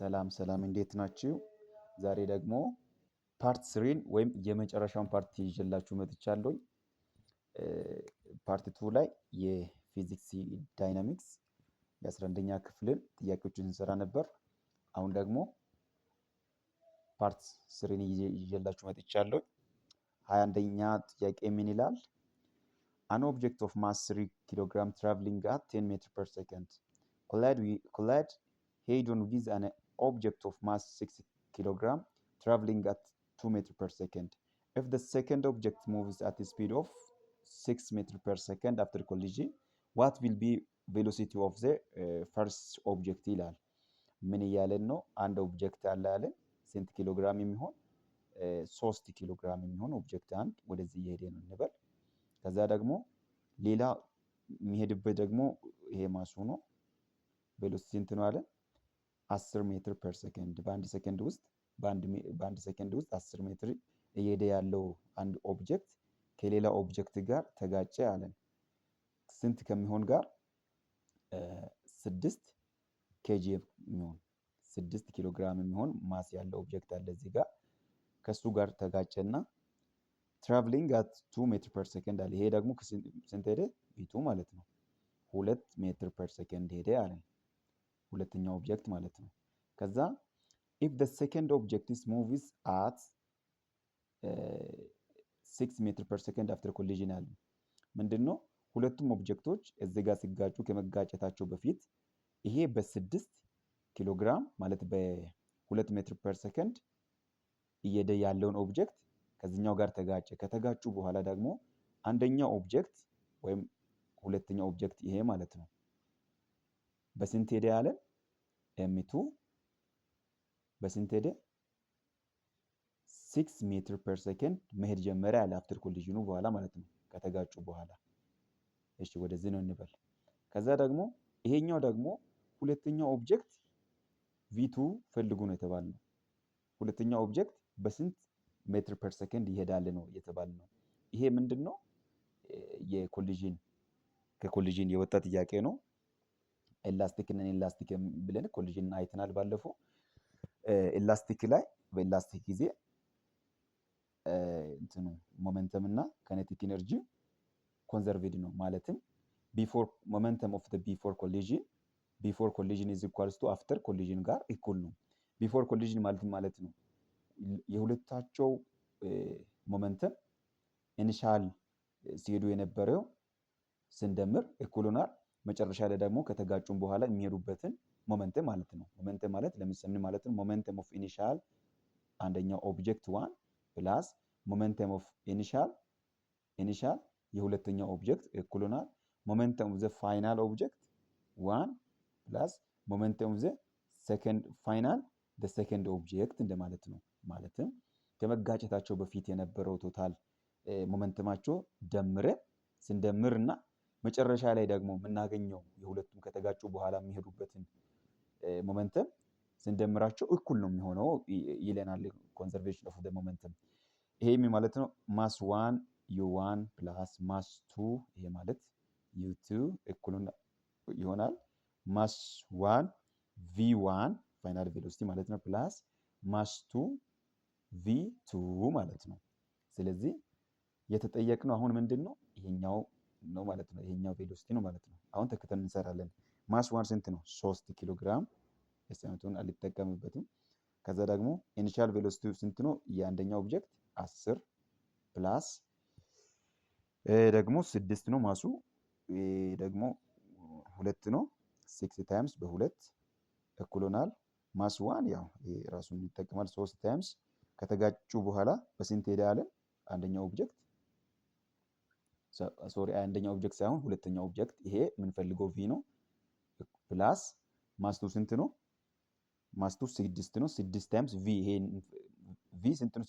ሰላም ሰላም፣ እንዴት ናችሁ? ዛሬ ደግሞ part three ን ወይም የመጨረሻውን part ይዤላችሁ መጥቻለሁኝ። Part two ላይ የ physics dynamics የ11ኛ ክፍልን ጥያቄዎችን ስንሰራ ነበር። አሁን ደግሞ part three ን ይዤላችሁ መጥቻለሁ። 21ኛ ጥያቄ ምን ይላል? An object of mass 3 kilogram traveling at 10 meter per second collide head on with an object of mass 6 kilogram traveling at 2 meter per second. If the second object moves at a speed of 6 meter per second after collision, what will be velocity of the first object ይላል። ምን እያለን ነው? አንድ object አለ አለን። ስንት ኪሎ ግራም የሚሆን? 3 ኪሎ ግራም የሚሆን object አንድ ወደዚህ እየሄደ ነው እንበል። ከዛ ደግሞ ሌላ የሚሄድበት ደግሞ ይሄ mass ኡ ነው። Velocity ስንት ነው አለን? 10 meter per second። በአንድ ሰከንድ ውስጥ 10 ሜትር እየሄደ ያለው አንድ object ከሌላ object ጋር ተጋጨ አለን። ስንት ከሚሆን ጋር? 6 kg የሚሆን፣ 6 ኪሎ ግራም የሚሆን mass ያለው object አለ እዚህ ጋር። ከሱ ጋር ተጋጨና traveling at 2 meter per second አለ። ይሄ ደግሞ ስንት ሄደ? V two ማለት ነው። 2 meter per second ሄደ አለን። ሁለተኛው object ማለት ነው። ከዛ if the second object is moves at 6 meter per second after collision አለ። ምንድን ነው? ሁለቱም object ኦች እዚህ ጋር ሲጋጩ፣ ከመጋጨታቸው በፊት ይሄ በ6 ኪሎ ግራም ማለት በ2 meter per second እየሄደ ያለውን object ከዚህኛው ጋር ተጋጨ። ከተጋጩ በኋላ ደግሞ አንደኛው object ወይም ሁለተኛው object ይሄ ማለት ነው በስንት ሄደ ያለን? M two በስንት ሄደ? 6 meter per second መሄድ ጀመረ ያለ after collision ኑ በኋላ ማለት ነው፣ ከተጋጩ በኋላ። እሺ፣ ወደዚህ ነው እንበል። ከዛ ደግሞ ይሄኛው ደግሞ ሁለተኛው object V two ፈልጉ ነው የተባልነው። ሁለተኛው object በስንት meter per second ይሄዳል ነው የተባልነው። ይሄ ምንድን ነው? የ collision ከ collision የወጣ ጥያቄ ነው። Elastic እና inelastic ብለን collision አይተናል ባለፈው። Elastic ላይ በ elastic ጊዜ እንትኑ momentum እና kinetic energy conserved ነው። ማለትም before momentum of before collision is equals to after collision ጋር እኩል ነው። Before collision ማለት ማለት ነው የሁለታቸው momentum initial ሲሄዱ የነበረው ስንደምር እኩል ይሆናል። መጨረሻ ላይ ደግሞ ከተጋጩም በኋላ የሚሄዱበትን momentum ማለት ነው። Momentum ማለት ለምሳሌ ምን ማለት ነው? Momentum of initial አንደኛው object one plus momentum of initial የሁለተኛው object እኩል ይሆናል momentum of the final object one plus momentum of the second final the second object እንደማለት ነው። ማለትም ከመጋጨታቸው በፊት የነበረው total momentum ኣቸው ደምረን ስንደምር እና መጨረሻ ላይ ደግሞ የምናገኘው የሁለቱም ከተጋጩ በኋላ የሚሄዱበትን momentum ስንደምራቸው እኩል ነው የሚሆነው ይለናል conservation of momentum። ይሄ ማለት ነው mass one U one plus mass two፣ ይሄ ማለት U two እኩል ይሆናል mass one V one final velocity ማለት ነው plus mass two V two ማለት ነው። ስለዚህ የተጠየቅነው አሁን ምንድን ነው? ይሄኛው ነው ማለት ነው። ይሄኛው velocity ነው ማለት ነው። አሁን ተክተን እንሰራለን። Mass one ስንት ነው? 3 ኪሎ ግራም። ኤስቲሜቱን አልጠቀምበትም። ከዛ ደግሞ initial velocity ስንት ነው? የአንደኛው object 10 plus ደግሞ 6 ነው mass ኡ ደግሞ 2 ነው። Six times በ2 እኩል ይሆናል። Mass one ያው ራሱን ይጠቀማል። 3 times ከተጋጩ በኋላ በስንት ሄደ አለን? አንደኛው object፣ sorry፣ አንደኛው object ሳይሆን ሁለተኛው object፣ ይሄ የምንፈልገው V ነው። Plus mass two ስንት ነው? Mass two 6 ነው። 6 times V፣ ይሄ V ስንት ነው?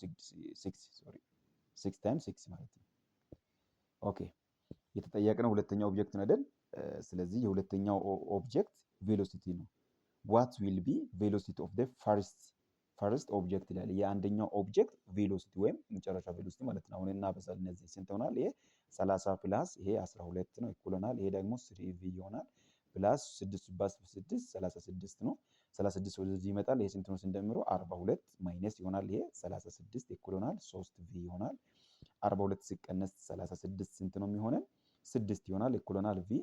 Six፣ sorry፣ six times six ማለት ነው። Okay፣ የተጠየቅነው ሁለተኛው object ነው አይደል? ስለዚህ የሁለተኛው object velocity ነው። What will be velocity of the first object ይላል። የአንደኛው object velocity ወይም መጨረሻ velocity ማለት ነው። አሁን እናበዛል። እነዚህ ስንት ይሆናል? ይሄ 30 plus ይሄ 12 ነው እኩል ይሆናል። ይሄ ደግሞ three V ይሆናል። Plus 6 ሲባዛ በ6 36 ነው። 36 ወደዚህ ይመጣል። ይሄ ስንት ነው ስንደምረው 42 minus ይሆናል። ይሄ 36 እኩል ይሆናል 3 v ይሆናል። 42 ሲቀነስ 36 ስንት ነው የሚሆነን? 6 ይሆናል። እኩል ይሆናል v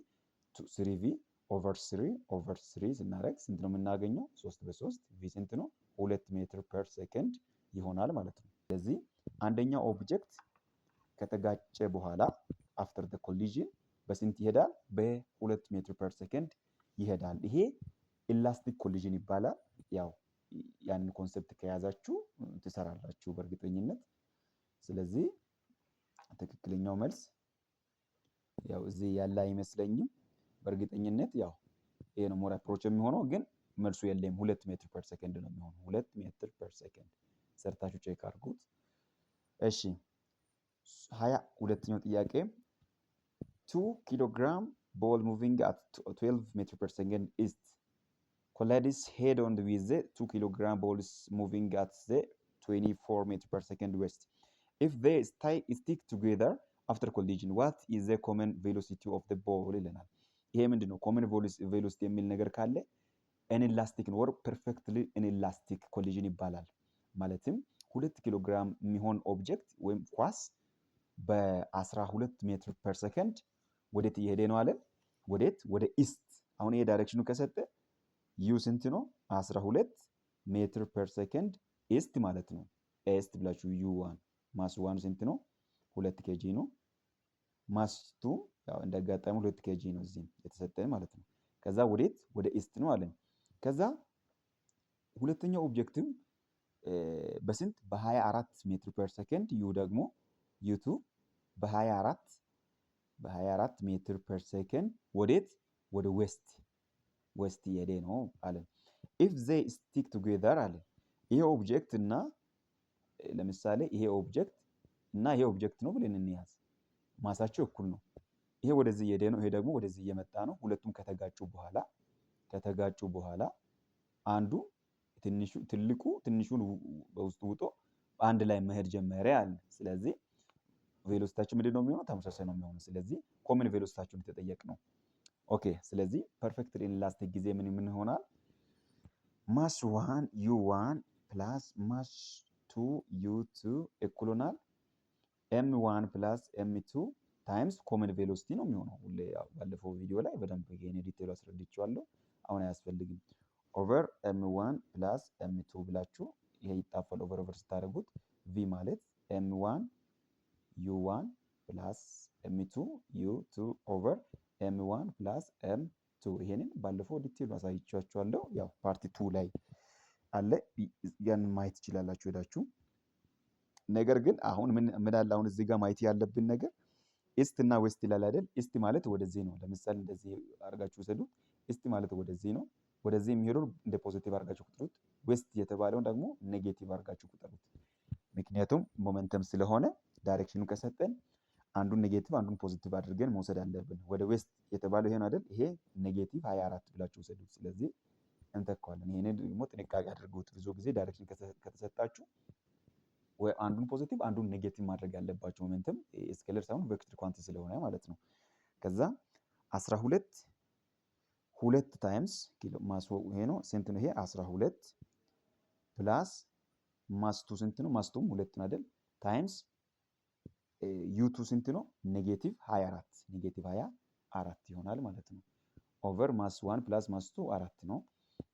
3 v over 3 over 3 ስናደርግ ስንት ነው የምናገኘው? 3 በ3 v ስንት ነው? 2 meter per second ይሆናል ማለት ነው። ስለዚህ አንደኛው object ከተጋጨ በኋላ after the collision በስንት ይሄዳል? በ2 meter per second ይሄዳል። ይሄ elastic collision ይባላል። ያው ያንን concept ከያዛችሁ ትሰራላችሁ በእርግጠኝነት። ስለዚህ ትክክለኛው መልስ ያው እዚህ ያለ አይመስለኝም። በእርግጠኝነት ያው ይሄ ነው more approach የሚሆነው፣ ግን መልሱ የለም። 2 meter per second ነው የሚሆነው። 2 meter per second ሰርታችሁ check አድርጉት። እሺ፣ 22ኛው ጥያቄ፣ 2 kilogram ball moving at 12 meter per second east collides head on with the 2 kilogram balls moving at the 24 meter per second west. If they stick together after collision, what is the common velocity of the ball ይለናል። ይሄ ምንድን ነው? Common velocity የሚል ነገር ካለ inelastic ነው፣ or perfectly inelastic collision ይባላል። ማለትም 2 ኪሎ ግራም የሚሆን object ወይም ኳስ በ12 meter per second ወዴት እየሄደ ነው አለን? ወዴት? ወደ east። አሁን ይሄ direction ኑ ከሰጠ u ስንት ነው? 12 meter per second east ማለት ነው። East ብላችሁ u one mass one ስንት ነው? 2 kg ነው። Mass two ያው እንደ አጋጣሚ 2 kg ነው እዚህ የተሰጠ ማለት ነው። ከዛ ወዴት? ወደ east ነው አለን። ከዛ ሁለተኛው object ም በስንት? በ24 meter per second u ደግሞ u two በ24 meter per second ወዴት? ወደ west እየሄደ ነው አለን። If they stick together አለ። ይሄ object እና ለምሳሌ ይሄ object እና ይሄ object ነው ብለን እንያዝ። Mass ኣቸው እኩል ነው። ይሄ ወደዚህ እየሄደ ነው፣ ይሄ ደግሞ ወደዚህ እየመጣ ነው። ሁለቱም ከተጋጩ በኋላ አንዱ ትንሹ ትልቁ ትንሹን በውስጡ ውጦ አንድ ላይ መሄድ ጀመረ አለ። ስለዚህ velocity ኣቸው ምንድን ነው የሚሆነው? ተመሳሳይ ነው የሚሆነው። ስለዚህ common velocity ኣቸውን የተጠየቅ ነው። Okay፣ ስለዚህ perfectly inelastic ጊዜ ምን ምን ይሆናል? Mass one u one plus mass two u two እኩል ይሆናል m one plus m two times common velocity ነው የሚሆነው። ሁሌ ያው ባለፈው ቪዲዮ ላይ በደንብ ይሄን detail አስረድቼዋለሁ። አሁን አያስፈልግም። Over m one plus m two ብላችሁ ይሄ ይጣፋል። Over over ስታደርጉት v ማለት m one u one plus m two u two over m one plus m two። ይሄንን ባለፈው detail አሳይቻችኋለሁ። ያው part two ላይ አለ፣ ያንን ማየት ትችላላችሁ ሄዳችሁ። ነገር ግን አሁን ምን ምን አለ፣ አሁን እዚህ ጋር ማየት ያለብን ነገር east እና west ይላል አይደል? East ማለት ወደዚህ ነው። ለምሳሌ እንደዚህ አድርጋችሁ ውሰዱት። East ማለት ወደዚህ ነው። ወደዚህ የሚሄደው እንደ positive አድርጋችሁ ቁጠሩት። West የተባለውን ደግሞ negative አድርጋችሁ ቁጠሩት። ምክንያቱም momentum ስለሆነ direction ኑ ከሰጠን አንዱን negative አንዱን positive አድርገን መውሰድ አለብን። ወደ west የተባለው ይሄ ነው አይደል? ይሄ negative 24 ብላችሁ ውሰዱት። ስለዚህ እንተካዋለን። ይሄንን ደግሞ ጥንቃቄ አድርጉት። ብዙ ጊዜ direction ከተሰጣችሁ ወይ አንዱን positive አንዱን negative ማድረግ ያለባችሁ፣ momentum scalar ሳይሆን vector quantity ስለሆነ ማለት ነው። ከዛ 12 ሁለት times mass ይሄ ነው፣ ስንት ነው? ይሄ 12 plus mass two ስንት ነው? Mass two ም ሁለት ነው አይደል? Times u two ስንት ነው? Negative 24፣ negative 24 ይሆናል ማለት ነው። Over mass one plus mass two አራት ነው።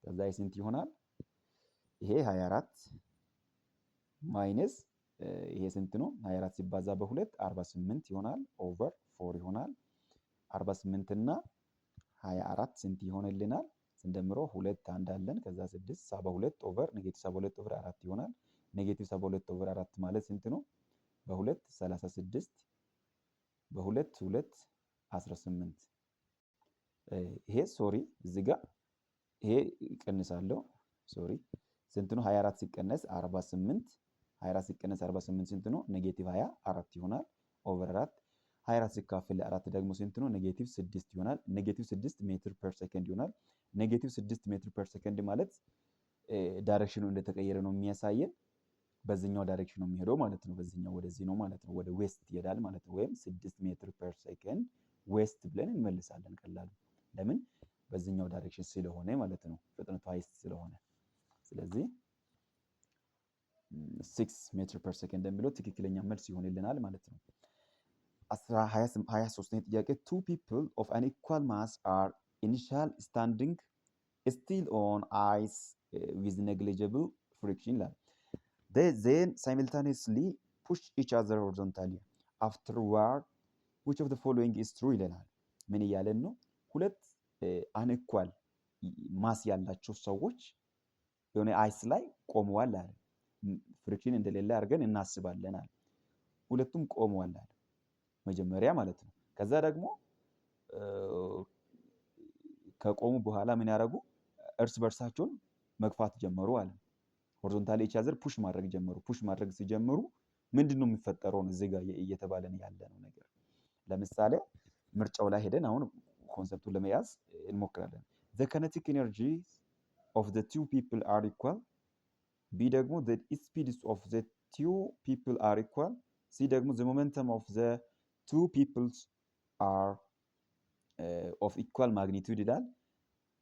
ከዛ ስንት ይሆናል? ይሄ 24 minus ይሄ ስንት ነው? 24 ሲባዛ በሁለት 48 ይሆናል። Over four ይሆናል። 48 እና 24 ስንት ይሆንልናል? ስንደምሮ ሁለት አንድ አለን። ከዛ 6፣ 72 over negative 72 over አራት ይሆናል። Negative 72 over አራት ማለት ስንት ነው? በሁለት 36፣ በሁለት ሁለት 18። ይሄ sorry፣ እዚህ ጋር ይሄ ይቀንሳለሁ። Sorry፣ ስንት ነው? 24 ሲቀነስ 48፣ 24 ሲቀነስ 48 ስንት ነው? Negative 24 ይሆናል። Over 4፣ 24 ሲካፈል ለአራት ደግሞ ስንት ነው? Negative 6 ይሆናል። Negative 6 meter per second ይሆናል። Negative 6 meter per second ማለት direction ኑ እንደተቀየረ ነው የሚያሳየን። በዚህኛው direction ነው የሚሄደው ማለት ነው። በዚህኛው ወደዚህ ነው ማለት ነው። ወደ west ይሄዳል ማለት ነው። ወይም 6 meter per second west ብለን እንመልሳለን ቀላሉ። ለምን በዚህኛው direction ስለሆነ ማለት ነው። ፍጥነቱ highest ስለሆነ፣ ስለዚህ 6 meter per second የሚለው ትክክለኛ መልስ ይሆንልናል ማለት ነው። 23ኛ ጥያቄ፣ two people of an equal mass are initial standing still on ice with negligible friction ይላል። Then simultaneously push each other horizontally afterward. Which of the following is true ይለናል። ምን እያለን ነው? ሁለት unequal mass ያላቸው ሰዎች የሆነ ice ላይ ቆመዋል አለ። Friction እንደሌለ አድርገን እናስባለን አለ። ሁለቱም ቆመዋል አለ መጀመሪያ ማለት ነው። ከዛ ደግሞ ከቆሙ በኋላ ምን ያደረጉ? እርስ በርሳቸውን መግፋት ጀመሩ አለ። Horizontally each other push ማድረግ ጀመሩ። Push ማድረግ ሲጀምሩ ምንድን ነው የሚፈጠረው? ነው እዚህ ጋር እየተባለን ያለ ነው ነገር። ለምሳሌ ምርጫው ላይ ሄደን አሁን concept ኡን ለመያዝ እንሞክራለን። The kinetic energy of the two people are equal፣ B ደግሞ the speeds of the two people are equal፣ C ደግሞ the momentum of the two peoples are of equal magnitude ይላል።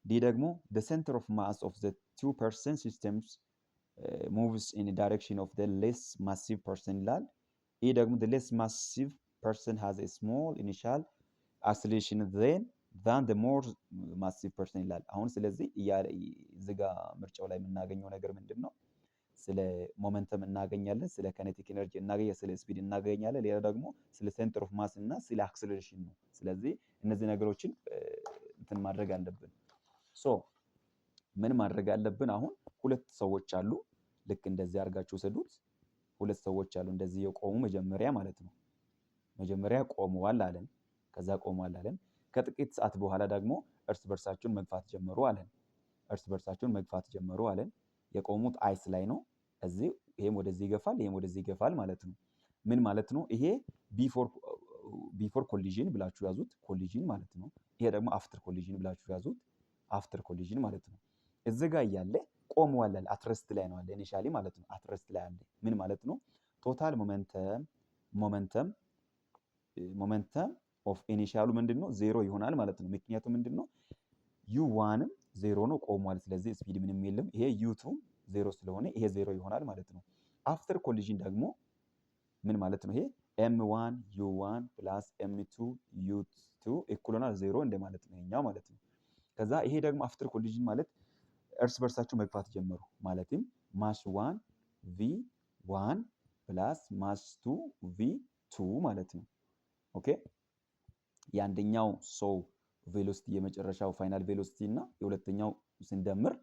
D ደግሞ the center of mass of the two person systems moves in direction of the less massive person ይላል። E ደግሞ the less massive person has a small initial acceleration then than the more massive person ይላል። አሁን ስለዚህ እዚህ ጋ ምርጫው ላይ የምናገኘው ነገር ምንድን ነው? ስለ momentum እናገኛለን፣ ስለ kinetic energy እናገኛለን፣ ስለ speed እናገኛለን። ሌላ ደግሞ ስለ center of mass እና ስለ acceleration ነው። ስለዚህ እነዚህ ነገሮችን እንትን ማድረግ አለብን። So ምን ማድረግ አለብን? አሁን ሁለት ሰዎች አሉ። ልክ እንደዚህ አድርጋችሁ ውሰዱት። ሁለት ሰዎች አሉ እንደዚህ የቆሙ መጀመሪያ ማለት ነው። መጀመሪያ ቆመዋል አለን። ከዛ ቆመዋል አለን። ከጥቂት ሰዓት በኋላ ደግሞ እርስ በርሳቸውን መግፋት ጀመሩ አለን። እርስ በርሳቸውን መግፋት ጀመሩ አለን። የቆሙት ice ላይ ነው። እዚህ ይሄም ወደዚህ ይገፋል፣ ይሄም ወደዚህ ይገፋል ማለት ነው። ምን ማለት ነው? ይሄ before collision ብላችሁ ያዙት፣ collision ማለት ነው። ይሄ ደግሞ after collision ብላችሁ ያዙት፣ after collision ማለት ነው። እዚህ ጋር እያለ ቆመዋል አለ። At rest ላይ ነው አለ initially ማለት ነው። At rest ላይ አለ። ምን ማለት ነው? Total momentum of initial ኡ ምንድን ነው? ዜሮ ይሆናል ማለት ነው። ምክንያቱ ምንድን ነው? U one ም ዜሮ ነው፣ ቆሟል። ስለዚህ speed ምንም የለም። ይሄ U two ም ዜሮ ስለሆነ ይሄ ዜሮ ይሆናል ማለት ነው። After collision ደግሞ ምን ማለት ነው? ይሄ M one U one plus M two U two እኩል ይሆናል ዜሮ እንደማለት ነው ይሄኛው ማለት ነው። ከዛ ይሄ ደግሞ after collision ማለት እርስ በርሳቸው መግፋት ጀመሩ። ማለትም mass one V one plus mass two V two ማለት ነው። Okay፣ የአንደኛው ሰው velocity የመጨረሻው final velocity እና የሁለተኛው ስንደምር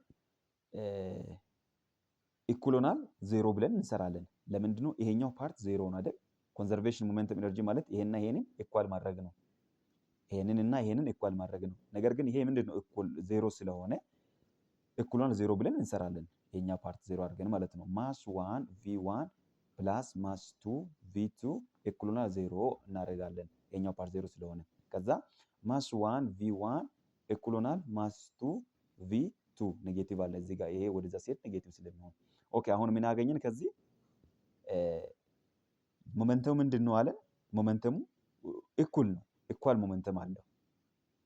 እኩል ይሆናል ዜሮ ብለን እንሰራለን። ለምንድን ነው? ይሄኛው part ዜሮ ነው አይደል? Conservation momentum energy ማለት ይሄንና ይሄንን equal ማድረግ ነው። ይሄንን እና ይሄንን equal ማድረግ ነው። ነገር ግን ይሄ ምንድን ነው? እኩል ዜሮ ስለሆነ እኩል ይሆናል ዜሮ ብለን እንሰራለን። ይሄኛው part ዜሮ አድርገን ማለት ነው። Mass one V one plus mass two V two እኩል ይሆናል ዜሮ እናደርጋለን። ይሄኛው part ዜሮ ስለሆነ ከዛ mass one V one እኩል ይሆናል mass two V two፣ negative አለ እዚህ ጋር፣ ይሄ ወደዛ ሲሄድ negative ስለሚሆን። Okay፣ አሁን ምን አገኘን ከዚህ? Momentum ኡ ምንድን ነው አለን? Momentum ኡ እኩል ነው፣ equal momentum አለው።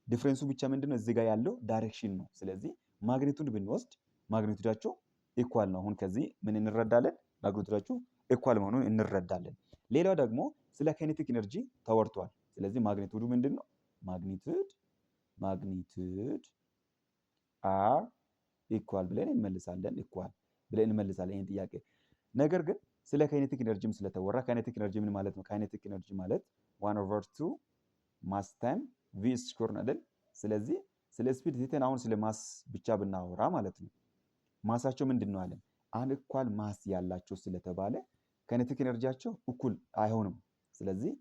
Difference ኡ ብቻ ምንድን ነው? እዚህ ጋር ያለው direction ነው። ስለዚህ magnitude ብንወስድ magnitude ኣቸው equal ነው። አሁን ከዚህ ምን እንረዳለን? Magnitude ኣቸው equal መሆኑን እንረዳለን። ሌላው ደግሞ ስለ kinetic energy ተወርቷል። ስለዚህ magnitude ኡ ምንድን ነው? Magnitude are equal ብለን እንመልሳለን። Equal ብለን እንመልሳለን ይህን ጥያቄ። ነገር ግን ስለ kinetic energy ም ስለተወራ kinetic energy ምን ማለት ነው? Kinetic energy ማለት one over two mass time V square ነው አይደል? ስለዚህ ስለ speed ትተን አሁን ስለ mass ብቻ ብናወራ ማለት ነው፣ mass ኣቸው ምንድን ነው አለን? Unequal mass ያላቸው ስለተባለ kinetic energy ያቸው እኩል አይሆንም። ስለዚህ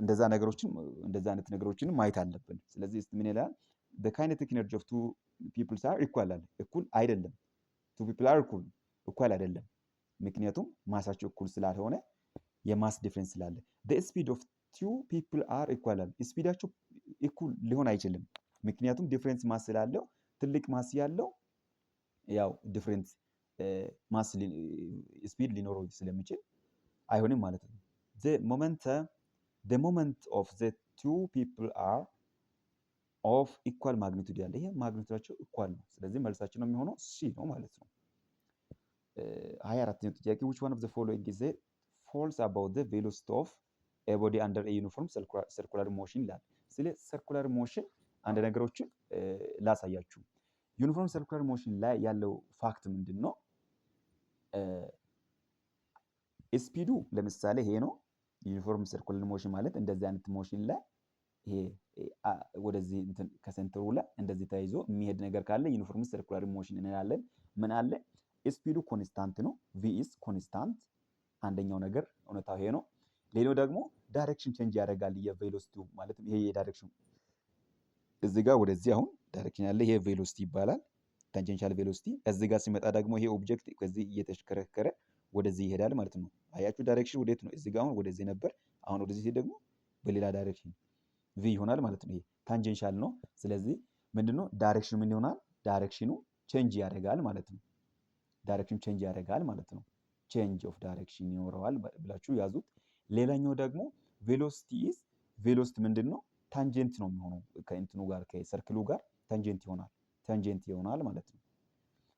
እንደዛ ነገሮችን እንደዛ አይነት ነገሮችን ማየት አለብን። ስለዚህ ምን ይላል? The kinetic energy of two peoples are equal አለ። እኩል አይደለም። Two people are equal አይደለም። ምክንያቱም mass ኣቸው እኩል ስላልሆነ፣ የ mass difference ስላለ። The speed of two people are equal አለ። Speed ኣቸው እኩል ሊሆን አይችልም። ምክንያቱም difference mass ስላለው፣ ትልቅ mass ያለው ያው different mass speed ሊኖረው ስለሚችል አይሆንም ማለት ነው። The moment of the two people are Of equal magnitude ያለ ይሄ magnitude ኣቸው equal ነው። ስለዚህ መልሳችን ነው የሚሆነው C ነው ማለት ነው። 24ኛው ጥያቄ፣ which one of the following is false about the velocity of a body under a uniform circular motion ይላል። ስለ circular motion አንድ ነገሮችን ላሳያችሁ። Uniform circular motion ላይ ያለው fact ምንድን ነው? Speed ኡ ለምሳሌ ይሄ ነው። Uniform circular motion ማለት እንደዚህ አይነት motion ላይ ይሄ ወደዚህ እንትን ከ center ኡ ላይ እንደዚህ ተይዞ የሚሄድ ነገር ካለ uniform circular motion እንላለን። ምን አለ? Speed ኡ constant ነው። V is constant። አንደኛው ነገር እውነታው ይሄ ነው። ሌላው ደግሞ direction change ያደርጋል የ velocity ው፣ ማለት ይሄ የ direction እዚህ ጋር ወደዚህ አሁን direction ያለ ይሄ velocity ይባላል። Tangential velocity። እዚህ ጋር ሲመጣ ደግሞ ይሄ object ከዚህ እየተሽከረከረ ወደዚህ ይሄዳል ማለት ነው። አያችሁ፣ direction ወዴት ነው? እዚህ ጋር አሁን ወደዚህ ነበር። አሁን ወደዚህ ሲሄድ ደግሞ በሌላ direction V ይሆናል ማለት ነው። ይሄ tangential ነው። ስለዚህ ምንድነው direction ኑ ምን ይሆናል? Direction ኑ change ያደርጋል ማለት ነው። Direction change ያደርጋል ማለት ነው። Change of direction ይኖረዋል ብላችሁ ያዙት። ሌላኛው ደግሞ velocity is velocity ምንድን ነው? Tangent ነው የሚሆነው፣ ከእንትኑ ጋር፣ ከ circle ኡ ጋር tangent ይሆናል፣ tangent ይሆናል ማለት ነው።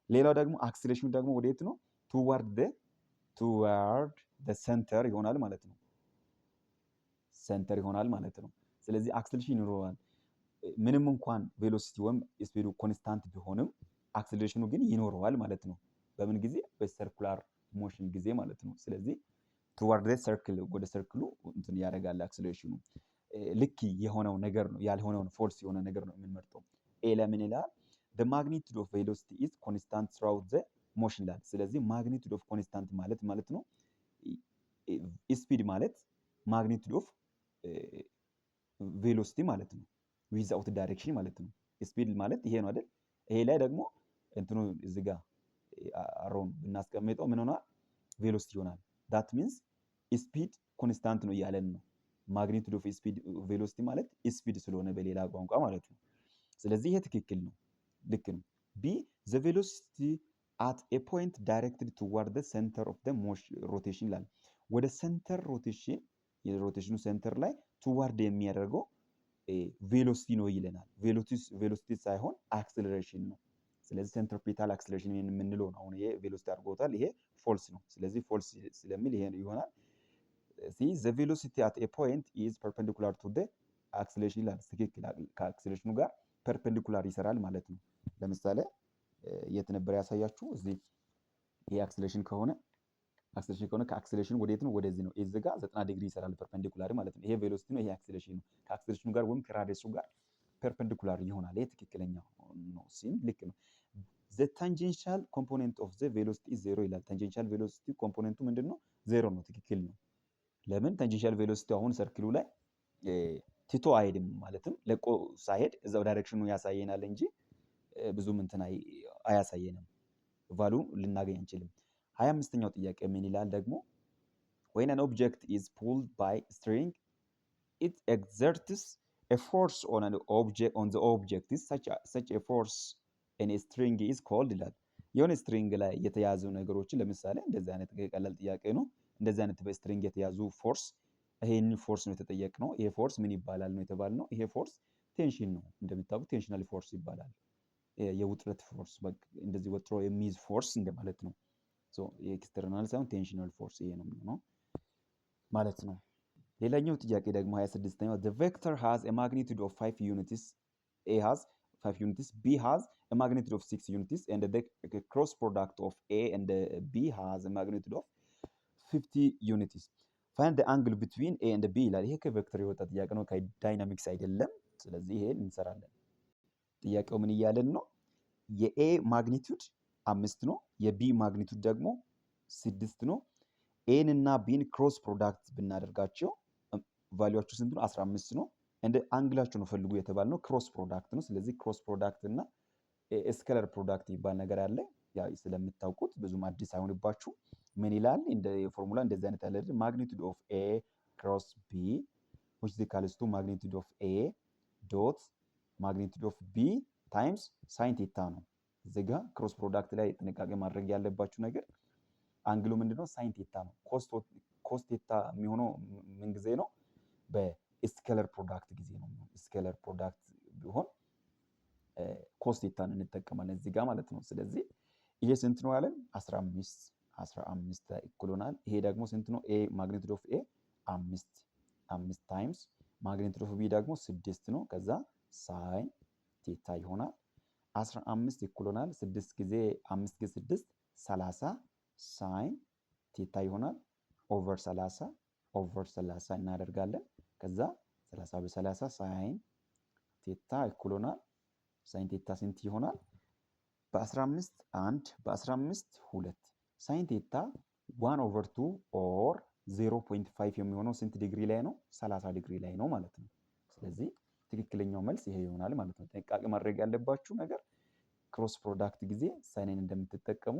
ሌላው ደግሞ acceleration ኑ ደግሞ ወዴት ነው? Toward the center ይሆናል ማለት ነው። Center ይሆናል ማለት ነው። ስለዚህ acceleration ይኖረዋል። ምንም እንኳን velocity ወይም speed ኡ constant ቢሆንም acceleration ኑ ግን ይኖረዋል ማለት ነው። በምን ጊዜ? በ circular motion ጊዜ ማለት ነው። ስለዚህ toward circle፣ ወደ circle ኡ እንትን ያደርጋል acceleration ኑ። ልክ የሆነው ነገር ነው፣ ያልሆነውን false የሆነ ነገር ነው የምንመርጠው። A ለምን ይላል? The magnitude of velocity is constant throughout the motion ይላል። ስለዚህ magnitude of constant ማለት ማለት ነው speed ማለት magnitude of velocity ማለት ነው። Without direction ማለት ነው። Speed ማለት ይሄ ነው አይደል? ይሄ ላይ ደግሞ እንትኑ እዚህ ጋር arrow ን ብናስቀምጠው ምን ሆናል? Velocity ይሆናል። That means speed constant ነው እያለን ነው። Magnitude of speed velocity ማለት speed ስለሆነ በሌላ ቋንቋ ማለት ነው። ስለዚህ ይሄ ትክክል ነው፣ ልክ ነው። B, the velocity at a point directed toward the center of the rotation ይላል። ወደ center rotation፣ የ rotation ኑ center ላይ toward የሚያደርገው velocity ነው ይለናል። Velocity ሳይሆን acceleration ነው። ስለዚህ centripetal acceleration የምንለው ነው። አሁን ይሄ velocity አድርጎታል። ይሄ false ነው። ስለዚህ false ስለሚል ይሄ ይሆናል። C, the velocity at a point is perpendicular to the acceleration ይላል። ትክክል፣ ከ acceleration ኑ ጋር perpendicular ይሰራል ማለት ነው። ለምሳሌ የት ነበር ያሳያችሁ? እዚህ ይሄ acceleration ከሆነ ከ acceleration ወዴት ነው? ወደዚህ ነው። እዚህ ጋር 90 ዲግሪ ይሰራል perpendicular ማለት ነው። ይሄ velocity ነው፣ ይሄ acceleration ነው። ከ acceleration ኑ ጋር ወይም ከ radius ኡ ጋር perpendicular ይሆናል። ይሄ ትክክለኛ ነው። C ም ልክ ነው። The tangential component of the velocity zero ይላል። Tangential velocity component ኡ ምንድን ነው? ዜሮ ነው። ትክክል ነው። ለምን? Tangential velocity አሁን circle ኡ ላይ ትቶ አይሄድም፣ ማለትም ለቆ ሳይሄድ እዛው direction ኑ ያሳየናል እንጂ ብዙም እንትን አያሳየንም። Value ልናገኝ አንችልም። 25ኛው ጥያቄ ምን ይላል ደግሞ? When an object is pulled by string, it exerts a force on an object on the object is such a force in a string is called ይላል። የሆነ string ላይ የተያዙ ነገሮችን፣ ለምሳሌ እንደዚህ አይነት ቀላል ጥያቄ ነው። እንደዚህ አይነት በ string የተያዙ force፣ ይሄን force ነው የተጠየቅነው። ይሄ force ምን ይባላል ነው የተባልነው። ይሄ force tension ነው፣ እንደምታውቁት tensional force ይባላል። የውጥረት force፣ እንደዚህ ወጥሮ የሚይዝ force እንደማለት ነው። የ external ሳይሆን tensional force ይሄ ነው የሚሆነው ማለት ነው። ሌላኛው ጥያቄ ደግሞ 26ኛው፣ the vector has a magnitude of 5 units, A has 5 units, B has a magnitude of 6 units, and the cross product of A and B has a magnitude of 50 units. Find the angle between A and B ይላል። ይሄ ከ vector የወጣ ጥያቄ ነው፣ ከ dynamics አይደለም። ስለዚህ ይሄን እንሰራለን። ጥያቄው ምን እያለን ነው? የ A magnitude 5 ነው፣ የ B magnitude ደግሞ 6 ነው። A ን እና B ን cross product ብናደርጋቸው value ኣቸው ስንት ነው? 15 ነው። እንደ angle ኣቸው ነው ፈልጉ የተባልነው፣ cross product ነው። ስለዚህ cross product እና scalar product የሚባል ነገር አለ። ያ ስለምታውቁት ብዙም አዲስ አይሆንባችሁ። ምን ይላል እንደ ፎርሙላ እንደዚህ አይነት ያለ magnitude of A cross B which is equals to magnitude of A dot magnitude of B times sine theta ነው። እዚህ ጋ cross product ላይ ጥንቃቄ ማድረግ ያለባችሁ ነገር angle ኡ ምንድነው? Sine theta ነው። Cos theta የሚሆነው ምን ጊዜ ነው? በ scalar product ጊዜ ነው። Scalar product ቢሆን cos theta ን እንጠቀማለን እዚህ ጋር ማለት ነው። ስለዚህ ይሄ ስንት ነው ያለን? 15 15 እኩል ይሆናል። ይሄ ደግሞ ስንት ነው? A magnitude of A አምስት፣ አምስት times magnitude of B ደግሞ ስድስት ነው። ከዛ sine theta ይሆናል። 15 እኩል ይሆናል ስድስት ጊዜ አምስት ጊዜ ስድስት 30 sine theta ይሆናል። Over 30 over 30 እናደርጋለን። ከዛ 30 በ30 sine theta እኩል ይሆናል፣ sine theta ስንት ይሆናል? በ15 አንድ፣ በ15 ሁለት፣ sine theta 1 over 2 or 0.5 የሚሆነው ስንት ዲግሪ ላይ ነው? 30 ዲግሪ ላይ ነው ማለት ነው። ስለዚህ ትክክለኛው መልስ ይሄ ይሆናል ማለት ነው። ጥንቃቄ ማድረግ ያለባችሁ ነገር cross product ጊዜ sine ን እንደምትጠቀሙ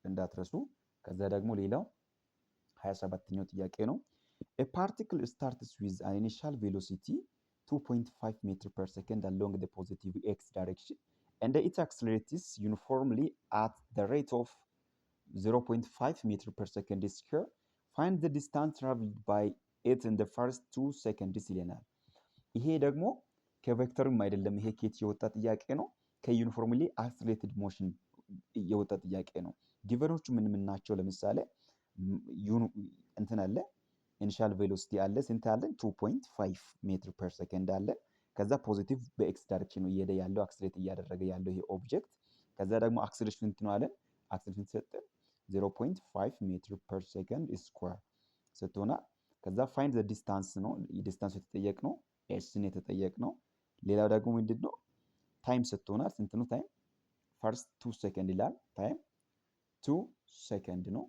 እንዳትረሱ። ከዛ ደግሞ ሌላው 27ኛው ጥያቄ ነው። A particle starts with an initial velocity 2.5 meter per second along the positive x direction and it accelerates uniformly at the rate of 0.5 meter per second square. Find the distance traveled by it in the first 2 seconds ይለናል። ይሄ ደግሞ ከ vector ም አይደለም። ይሄ ከየት የወጣ ጥያቄ ነው? ከ uniformly accelerated motion የወጣ ጥያቄ ነው። Given ኦቹ ምን ምን ናቸው? ለምሳሌ እንትን አለ፣ initial velocity አለ። ስንት አለን? 2.5 meter per second አለ። ከዛ positive በ x direction ነው እየሄደ ያለው፣ accelerate እያደረገ ያለው ይሄ object። ከዛ ደግሞ acceleration ስንት ነው አለን? Acceleration ሰጠን 0.5 meter per second square ሰጥቶናል። ከዛ find the distance ነው፣ distance የተጠየቅነው፣ S ን የተጠየቅነው። ሌላው ደግሞ ምንድን ነው? Time ሰጥቶናል። ስንት ነው time? First 2 second ይላል። Time 2 second ነው።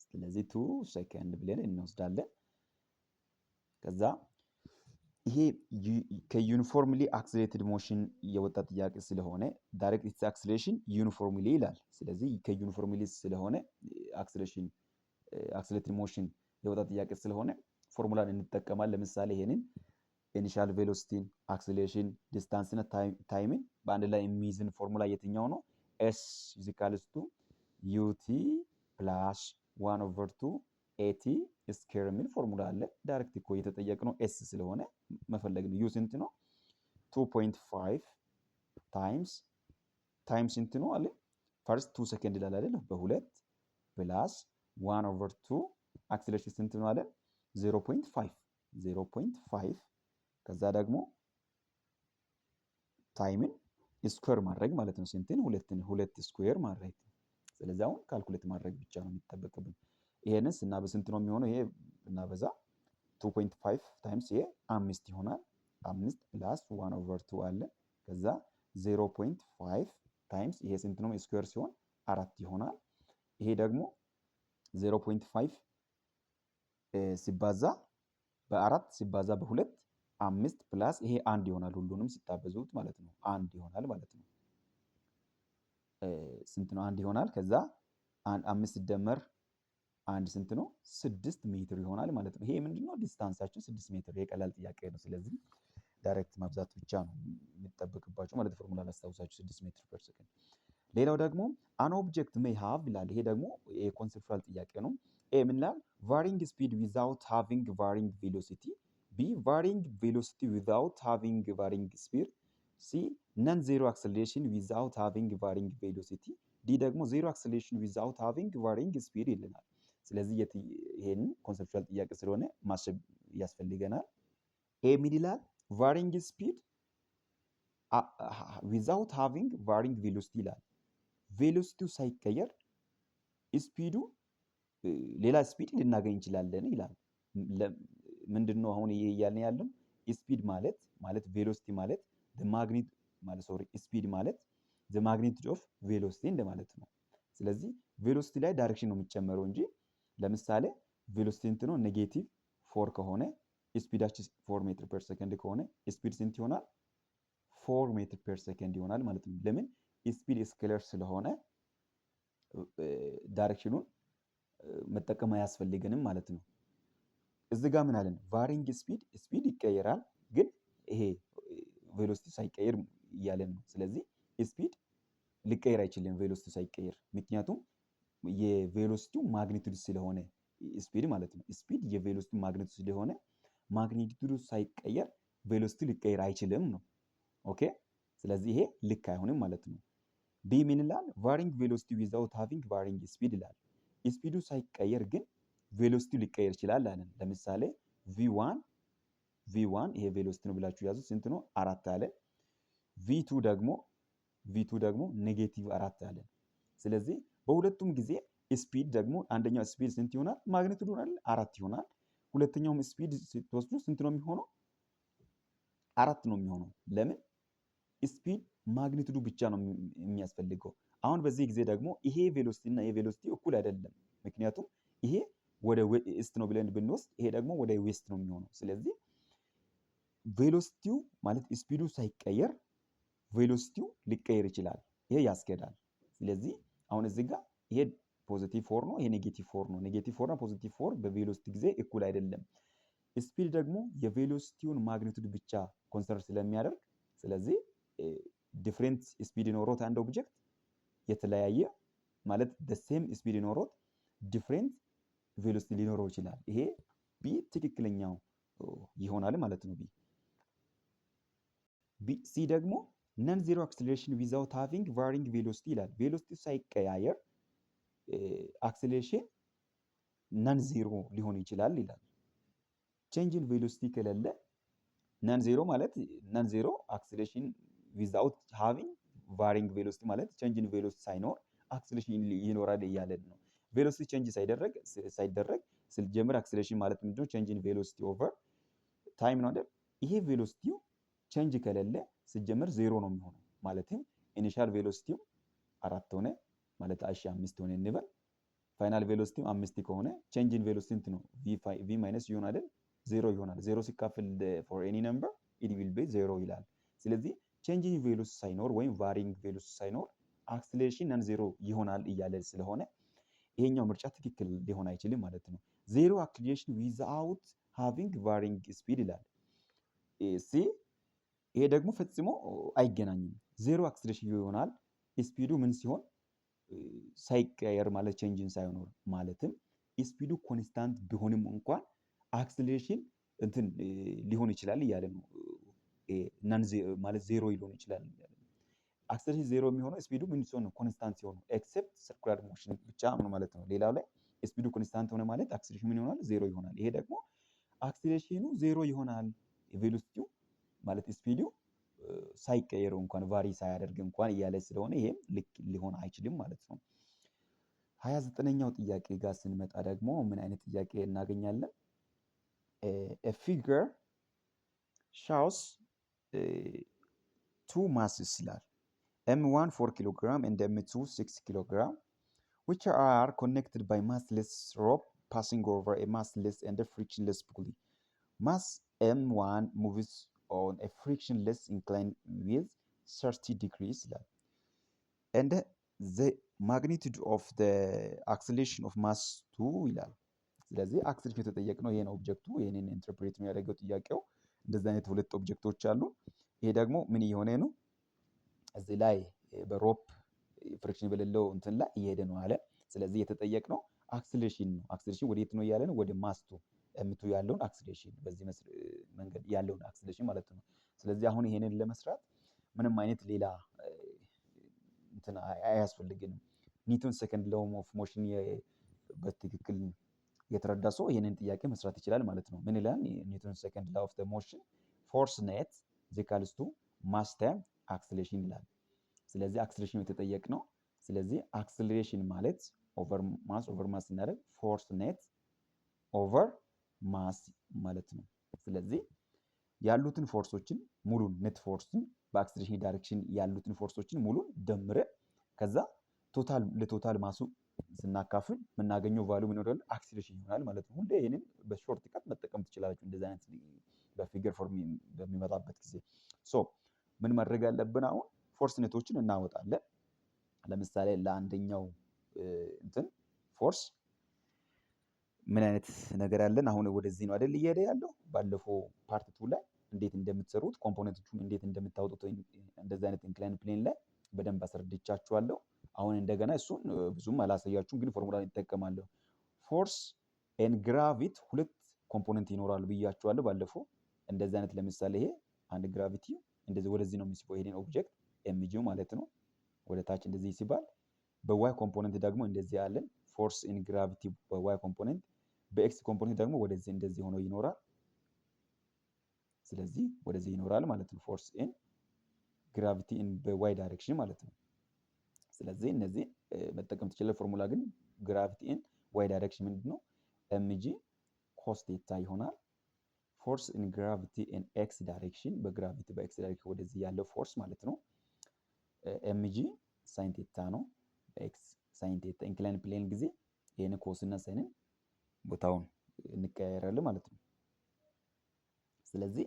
ስለዚህ 2 second ብለን እንወስዳለን። ከዛ ይሄ ከ uniformly accelerated motion የወጣ ጥያቄ ስለሆነ direct its acceleration uniformly ይላል። ስለዚህ ከ uniformly ስለሆነ acceleration accelerated motion የወጣ ጥያቄ ስለሆነ ፎርሙላን እንጠቀማለን። ለምሳሌ ይሄንን initial velocity ን፣ acceleration፣ distance ን፣ time ን በአንድ ላይ የሚይዝን ፎርሙላ የትኛው ነው? S is equals to ut plus one over two at square የሚል ፎርሙላ አለ። Direct እኮ የተጠየቅነው S ስለሆነ መፈለግ ነው። U ስንት ነው? 2.5 times time ስንት ነው አለ? First 2 second ይላል አይደል? በሁለት plus one over two acceleration ስንት ነው አለ? 0.5 0.5፣ ከዛ ደግሞ time ን square ማድረግ ማለት ነው። ስንትን? ሁለትን፣ ሁለት square ማድረግ። ስለዚህ አሁን calculate ማድረግ ብቻ ነው የሚጠበቅብን። ይሄንን ስናበዛ ስንት ነው የሚሆነው? ይሄ ብናበዛ 2.5 times ይሄ አምስት ይሆናል። አምስት plus one over two አለ። ከዛ 0.5 times ይሄ ስንት ነው? Square ሲሆን አራት ይሆናል። ይሄ ደግሞ 0.5 ሲባዛ በአራት ሲባዛ በሁለት አምስት plus ይሄ አንድ ይሆናል። ሁሉንም ስታበዙት ማለት ነው አንድ ይሆናል ማለት ነው። ስንት ነው? አንድ ይሆናል። ከዛ አምስት ሲደመር አንድ ስንት ነው? 6 ሜትር ይሆናል ማለት ነው። ይሄ ምንድነው? Distance ኣችን 6 ሜትር። ይሄ ቀላል ጥያቄ ነው። ስለዚህ direct ማብዛት ብቻ ነው የሚጠበቅባችሁ ማለት ፎርሙላ ላስታውሳችሁ 6 meter per second። ሌላው ደግሞ an object may have ይላል። ይሄ ደግሞ የ conceptual ጥያቄ ነው። A ምን ይላል? Varying speed without having varying velocity፣ B varying velocity without having varying speed፣ C non zero acceleration without having varying velocity፣ D ደግሞ zero acceleration without having varying speed ይለናል። ስለዚህ ይሄንን conceptual ጥያቄ ስለሆነ ማሰብ ያስፈልገናል። A ምን ይላል? Varying speed without having varying velocity ይላል። Velocity ው ሳይቀየር speed ኡ ሌላ speed ልናገኝ እንችላለን ይላል። ምንድን ነው አሁን ይሄ እያልን ያለው? Speed ማለት velocity ማለት magnitude ማለት፣ sorry፣ speed ማለት the magnitude of velocity እንደማለት ነው። ስለዚህ velocity ላይ direction ነው የሚጨመረው እንጂ ለምሳሌ velocity ስንት ነው? Negative four ከሆነ፣ speed ኣችን 4 meter per second ከሆነ speed ስንት ይሆናል? 4 meter per second ይሆናል ማለት ነው። ለምን? Speed scalar ስለሆነ direction ኑን መጠቀም አያስፈልገንም ማለት ነው። እዚህ ጋር ምን አለን? Varying speed፣ speed ይቀየራል፣ ግን ይሄ velocity ሳይቀየር እያለን ነው። ስለዚህ speed ሊቀየር አይችልም velocity ሳይቀየር፣ ምክንያቱም የ velocity ው magnitude ስለሆነ speed ማለት ነው። Speed የ velocity magnitude ስለሆነ magnitude ኡ ሳይቀየር velocity ሊቀየር አይችልም ነው። Okay፣ ስለዚህ ይሄ ልክ አይሆንም ማለት ነው። B ምን ይላል? Varying velocity without having varying speed ይላል። Speed ኡ ሳይቀየር ግን velocity ው ሊቀየር ይችላል አለን። ለምሳሌ V1 ይሄ velocity ነው ብላችሁ ያዙት። ስንት ነው? አራት አለ። V2 ደግሞ negative አራት አለ። ስለዚህ በሁለቱም ጊዜ speed ደግሞ አንደኛው speed ስንት ይሆናል? Magnitude ይሆናል አራት ይሆናል። ሁለተኛውም speed ስትወስዱ ስንት ነው የሚሆነው? አራት ነው የሚሆነው። ለምን? Speed magnitude ኡ ብቻ ነው የሚያስፈልገው። አሁን በዚህ ጊዜ ደግሞ ይሄ velocity እና ይሄ velocity እኩል አይደለም። ምክንያቱም ይሄ ወደ east ነው ብለን ብንወስድ ይሄ ደግሞ ወደ west ነው የሚሆነው። ስለዚህ velocity ው ማለት speed ኡ ሳይቀየር velocity ው ሊቀየር ይችላል። ይሄ ያስኬዳል። ስለዚህ አሁን እዚህ ጋር ይሄ positive four ነው፣ ይሄ negative four ነው። Negative four እና positive four በ velocity ጊዜ እኩል አይደለም። Speed ደግሞ የ velocity ውን magnitude ብቻ concern ስለሚያደርግ፣ ስለዚህ different speed ኖሮት አንድ object የተለያየ ማለት same speed ኖሮት different velocity ሊኖረው ይችላል። ይሄ B ትክክለኛው ይሆናል ማለት ነው። B C ደግሞ non zero acceleration without having varying velocity ይላል። Velocity ሳይቀያየር acceleration non zero ሊሆን ይችላል ይላል። Change in velocity ከሌለ non zero ማለት non zero acceleration without having varying velocity ማለት change in velocity ሳይኖር acceleration ይኖራል እያለን ነው። Velocity change ሳይደረግ ስንጀምር acceleration ማለት ምንድነው? Change in velocity over time ነው አይደል? ይሄ velocity ው change ከሌለ ሲጀመር ዜሮ ነው የሚሆነው። ማለትም initial velocity ው አራት ሆነ ማለት እሺ አምስት ሆነ እንበል። Final velocity ው አምስት ከሆነ change in velocity ስንት ነው? V minus U አይደል? ዜሮ ይሆናል። ዜሮ ሲካፈል for any number, it will be zero ይላል። ስለዚህ change in velocity ሳይኖር ወይም varying velocity ሳይኖር acceleration non zero ይሆናል እያለ ስለሆነ ይሄኛው ምርጫ ትክክል ሊሆን አይችልም ማለት ነው። Zero acceleration without having varying speed ይላል C። ይሄ ደግሞ ፈጽሞ አይገናኝም። Zero acceleration ይሆናል speed ኡ ምን ሲሆን ሳይቀየር ማለት change ን ሳይኖር፣ ማለትም speed ኡ constant ቢሆንም እንኳን acceleration እንትን ሊሆን ይችላል እያለ ነው። Non ማለት ዜሮ ሊሆን ይችላል እያለ ነው። Acceleration zero የሚሆነው speed ኡ ምን ሲሆን ነው? Constant ሲሆን ነው። Except circular motion ብቻ ነው ማለት ነው። ሌላው ላይ speed ኡ constant ሆነ ማለት acceleration ምን ይሆናል? ዜሮ ይሆናል። ይሄ ደግሞ acceleration ኑ ዜሮ ይሆናል velocity ው ማለት speed ኡ ሳይቀየር እንኳን vary ሳያደርግ እንኳን እያለ ስለሆነ ይሄም ልክ ሊሆን አይችልም ማለት ነው። 29ኛው ጥያቄ ጋር ስንመጣ ደግሞ ምን አይነት ጥያቄ እናገኛለን? Figure shows two masses ይላል፣ M1 4 kilogram and M2 6 kilogram, which are connected by massless rope passing over a massless and a frictionless pulley. Mass M1 moves on a frictionless incline with 30 degrees ይላል፣ and the magnitude of the acceleration of mass 2 ይላል። ስለዚህ acceleration የተጠየቅነው ይሄን object ኡ ይሄንን interpret የሚያደርገው ጥያቄው እንደዚህ አይነት ሁለት object ኦች አሉ። ይሄ ደግሞ ምን እየሆነ ነው? እዚህ ላይ በ rope friction በሌለው እንትን ላይ እየሄደ ነው አለ። ስለዚህ የተጠየቅነው acceleration ነው። Acceleration ወዴት ነው እያለ ነው? ወደ mass two M2 ያለውን acceleration፣ በዚህ መንገድ ያለውን acceleration ማለት ነው። ስለዚህ አሁን ይሄንን ለመስራት ምንም አይነት ሌላ እንትን አያስፈልግንም። Newton second law of motion በትክክል የተረዳ ሰው ይህንን ጥያቄ መስራት ይችላል ማለት ነው። ምን ይላል? Newton second law of motion፣ force net is equals to mass time acceleration ይላል። ስለዚህ acceleration የተጠየቅነው። ስለዚህ acceleration ማለት over mass over mass ስናደርግ force net over mass ማለት ነው። ስለዚህ ያሉትን force ኦችን ሙሉን net force ን በ acceleration direction ያሉትን force ኦችን ሙሉን ደምረን ከዛ total ለ total mass ኡ ስናካፍል የምናገኘው value ምን ይሆናል? Acceleration ይሆናል ማለት ነው። ሁሌ ይህንን በ shortcut መጠቀም ትችላላችሁ። እንደዚህ አይነት በ figure form በሚመጣበት ጊዜ so ምን ማድረግ ያለብን አሁን force net ኦችን እናወጣለን። ለምሳሌ ለአንደኛው እንትን force ምን አይነት ነገር ያለን አሁን ወደዚህ ነው አይደል እየሄደ ያለው? ባለፈው part two ላይ እንዴት እንደምትሰሩት፣ component ኦቹን እንዴት እንደምታወጡት እንደዚህ አይነት inclined plane ላይ በደንብ አስረድቻችኋለሁ። አሁን እንደገና እሱን ብዙም አላሳያችሁም፣ ግን ፎርሙላ ይጠቀማለሁ። Force and gravity ሁለት component ይኖራሉ ብያችኋለሁ ባለፈው። እንደዚህ አይነት ለምሳሌ ይሄ አንድ gravity እንደዚህ ወደዚህ ነው የሚስበው ይሄንን object mg ማለት ነው። ወደ ታች እንደዚህ ይስባል። በ y component ደግሞ እንደዚህ አለን። Force in gravity በ y component፣ በ x component ደግሞ ወደዚህ እንደዚህ ሆኖ ይኖራል። ስለዚህ ወደዚህ ይኖራል ማለት ነው። Force in gravity in በ y direction ማለት ነው። ስለዚህ እነዚህ መጠቀም ትችላለህ። ፎርሙላ ግን gravity in y direction ምንድን ነው? mg cos theta ይሆናል። Force in gravity in x direction፣ በ gravity በ x direction ወደዚህ ያለው force ማለት ነው። mg sine theta ነው። በ x sine theta inclined plane ጊዜ ይህን cos እና sine ን ቦታውን እንቀያየራለን ማለት ነው። ስለዚህ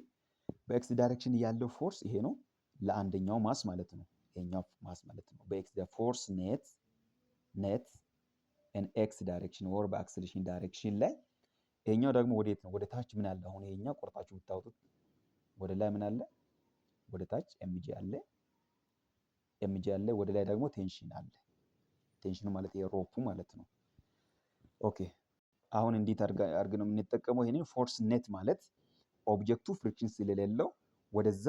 በ x direction ያለው force ይሄ ነው ለአንደኛው mass ማለት ነው። ይሄኛው mass ማለት ነው። በ x force net in x direction or በ acceleration direction ላይ ይሄኛው ደግሞ ወዴት ነው? ወደ ታች ምን አለ? አሁን ይሄኛው ቆርጣችሁ ብታወጡት ወደ ላይ ምን አለ? ወደ ታች mg አለ፣ mg አለ። ወደ ላይ ደግሞ tension አለ። Tension ኑ ማለት ይሄ rope ኡ ማለት ነው። Okay፣ አሁን እንዴት አድርገን ነው የምንጠቀመው? ይሄንን force net ማለት object ኡ friction ስለሌለው ወደዛ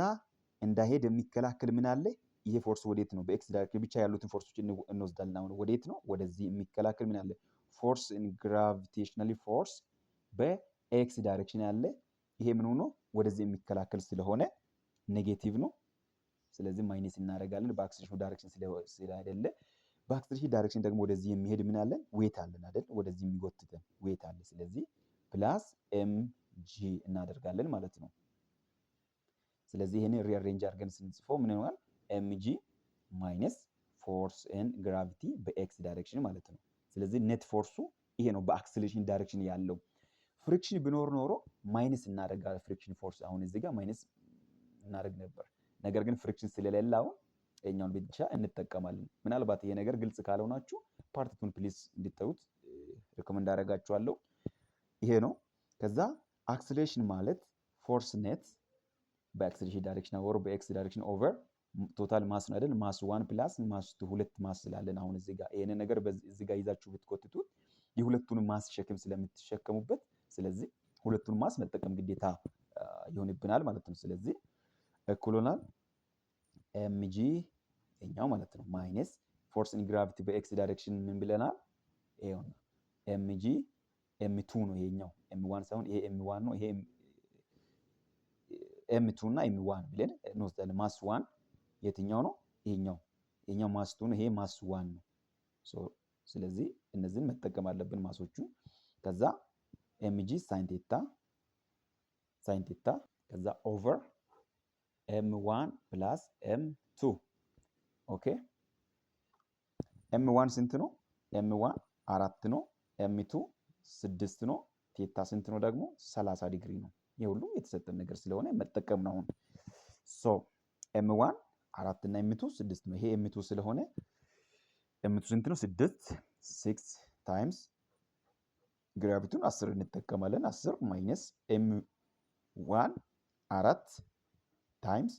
እንዳይሄድ የሚከላከል ምን አለ? ይሄ force ወዴት ነው? በ x direction ብቻ ያሉትን force ኦች እንወስዳለን። አሁን ወዴት ነው? ወደዚህ የሚከላከል ምን አለ? Force in gravitationally force በ x direction ያለ ይሄ ምን ሆኖ ወደዚህ የሚከላከል ስለሆነ negative ነው። ስለዚህ minus እናደርጋለን በ acceleration direction ስላይደለ። በ acceleration direction ደግሞ ወደዚህ የሚሄድ ምን አለን? Weight አለን አይደል? ወደዚህ የሚጎትተን weight አለ። ስለዚህ plus mg እናደርጋለን ማለት ነው። ስለዚህ ይሄንን rearrange አድርገን ስንጽፈው ምን ይሆናል? mg minus force in gravity በ x direction ማለት ነው። ስለዚህ net force ኡ ይሄ ነው በ acceleration direction ያለው። Friction ቢኖር ኖሮ minus እናደርጋለን። Friction force አሁን እዚህ ጋር minus እናደርግ ነበር። ነገር ግን friction ስለሌለ አሁን ይሄኛውን ብቻ እንጠቀማለን። ምናልባት ይሄ ነገር ግልጽ ካልሆናችሁ part two ን please እንድታዩት recommend አደርጋችኋለሁ። ይሄ ነው። ከዛ acceleration ማለት force net በ acceleration direction or በ x direction over total mass ነው አይደል? Mass one plus mass two፣ ሁለት mass ስላለን አሁን እዚህ ጋር ይሄንን ነገር እዚህ ጋር ይዛችሁ ብትጎትቱት የሁለቱንም mass ሸክም ስለምትሸከሙበት ስለዚህ ሁለቱን mass መጠቀም ግዴታ ይሆንብናል ማለት ነው። ስለዚህ እኩል ይሆናል mg ይሄኛው ማለት ነው minus force in gravity በ x direction ምን ብለናል? ይሄው mg m two ነው ይሄኛው፣ m one ሳይሆን ይሄ m one ነው። ይሄ m two እና m one ብለን እንወስዳለን። Mass one የትኛው ነው? ይሄኛው mass two ነው። ይሄ mass one ነው። ስለዚህ እነዚህን መጠቀም አለብን mass ኦቹ። ከዛ mg sine theta ከዛ over m one plus m two። Okay፣ m one ስንት ነው? M one አራት ነው። M two ስድስት ነው። Theta ስንት ነው ደግሞ? 30 ዲግሪ ነው። ይህ ሁሉ የተሰጠን ነገር ስለሆነ መጠቀም ነው። አሁን so m one አራት እና m two ስድስት ነው። ይሄ m two ስለሆነ m two ስንት ነው? ስድስት፣ six times gravity ውን 10 እንጠቀማለን። 10 minus m one አራት times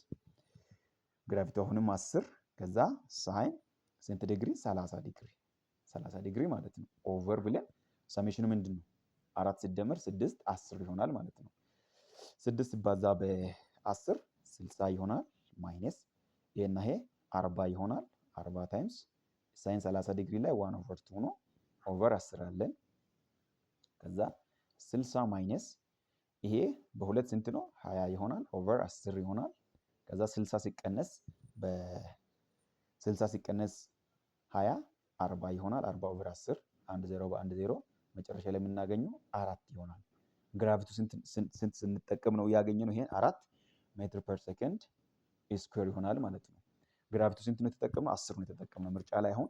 gravity አሁንም 10፣ ከዛ sine ስንት ዲግሪ? 30 ዲግሪ፣ 30 ዲግሪ ማለት ነው። Over ብለን summation ኑ ምንድን ነው? አራት ሲደመር ስድስት 10 ይሆናል ማለት ነው። ስድስት ሲባዛ በ10 60 ይሆናል። Minus ይሄና ይሄ 40 ይሆናል። 40 times sine 30 ዲግሪ ላይ one over two ነው። Over 10 አለን። ከዛ 60 minus ይሄ በሁለት ስንት ነው? 20 ይሆናል። Over 10 ይሆናል። ከዛ 60 ሲቀነስ በ60 ሲቀነስ 20 40 ይሆናል። 40 over 10፣ አንድ ዜሮ በአንድ ዜሮ፣ መጨረሻ ላይ የምናገኘው አራት ይሆናል። Gravity ስንት ስንጠቀም ነው ያገኘነው? ይሄን 4 meter per second square ይሆናል ማለት ነው። Gravity ስንት ነው የተጠቀምነው? 10 ነው የተጠቀምነው። ምርጫ ላይ አሁን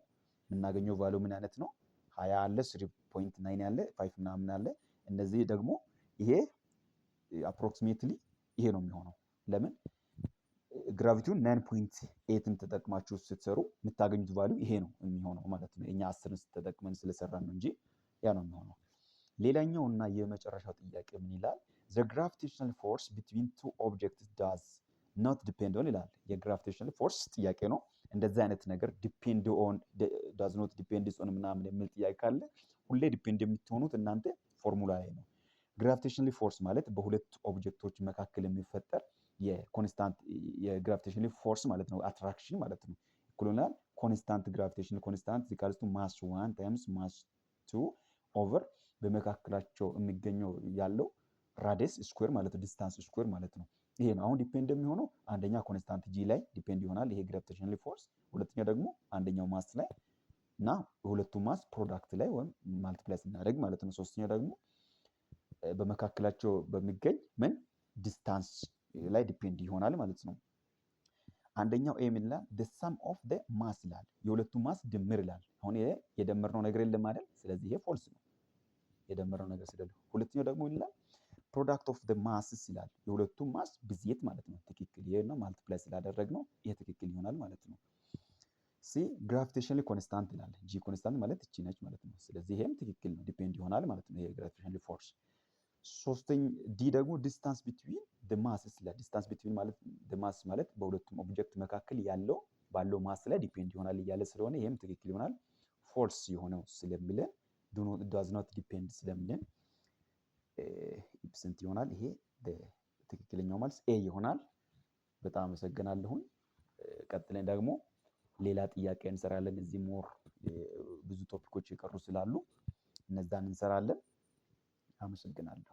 የምናገኘው value ምን አይነት ነው? 20 አለ፣ 3.9 አለ፣ 5 ምናምን አለ። እነዚህ ደግሞ ይሄ approximately ይሄ ነው የሚሆነው። ለምን gravity ውን 9.8ን ተጠቅማችሁ ስትሰሩ የምታገኙት value ይሄ ነው የሚሆነው ማለት ነው። እኛ 10ን ተጠቅመን ስለሰራን ነው እንጂ ያ ነው የሚሆነው። ሌላኛው እና የመጨረሻው ጥያቄ ምን ይላል? The gravitational force between two objects does not depend on ይላል። የ gravitational force ጥያቄ ነው። እንደዚህ አይነት ነገር depend on፣ does not depend on ምናምን የሚል ጥያቄ ካለ ሁሌ depend የምትሆኑት እናንተ ፎርሙላ ላይ ነው። Gravitational force ማለት በሁለት object ኦች መካከል የሚፈጠር የ constant የ gravitation force ማለት ነው፣ attraction ማለት ነው። እኩል ይሆናል constant gravitation constant equals to mass one times mass two over በመካከላቸው የሚገኘው ያለው radius square ማለት ነው፣ distance square ማለት ነው። ይሄ ነው አሁን depend የሚሆነው አንደኛ constant G ላይ depend ይሆናል ይሄ gravitational force፣ ሁለተኛ ደግሞ አንደኛው mass ላይ እና የሁለቱ mass product ላይ ወይም multiply ስናደርግ ማለት ነው። ሶስተኛው ደግሞ በመካከላቸው በሚገኝ ምን distance ላይ depend ይሆናል ማለት ነው። አንደኛው A ምን ይላል? The sum of the mass ይላል። የሁለቱ mass ድምር ይላል። አሁን ይሄ የደመርነው ነገር የለም አይደል? ስለዚህ ይሄ false ነው፣ የደመርነው ነገር ስለሌለ። ሁለተኛው ደግሞ ይላል product of the masses ይላል። የሁለቱ mass ብዜት ማለት ነው። ትክክል። ይሄ ነው multiply ስላደረግነው ይሄ ትክክል ይሆናል ማለት ነው። C gravitational constant ይላል። G constant ማለት እቺ ነች ማለት ነው። ስለዚህ ይሄም ትክክል ነው፣ depend ይሆናል ማለት ነው። ይሄ gravitational force። ሶስተኛ D ደግሞ distance between the masses ይላል። Distance between ማለት the mass ማለት በሁለቱም object መካከል ያለው ባለው mass ላይ depend ይሆናል እያለ ስለሆነ ይሄም ትክክል ይሆናል። False የሆነው ስለሚለን does not depend ስለሚለን ስንት ይሆናል? ይሄ ትክክለኛው መልስ A ይሆናል። በጣም አመሰግናለሁኝ። ቀጥለን ደግሞ ሌላ ጥያቄ እንሰራለን። እዚህ more ብዙ topic ኦች የቀሩ ስላሉ እነዛን እንሰራለን። አመሰግናለሁ።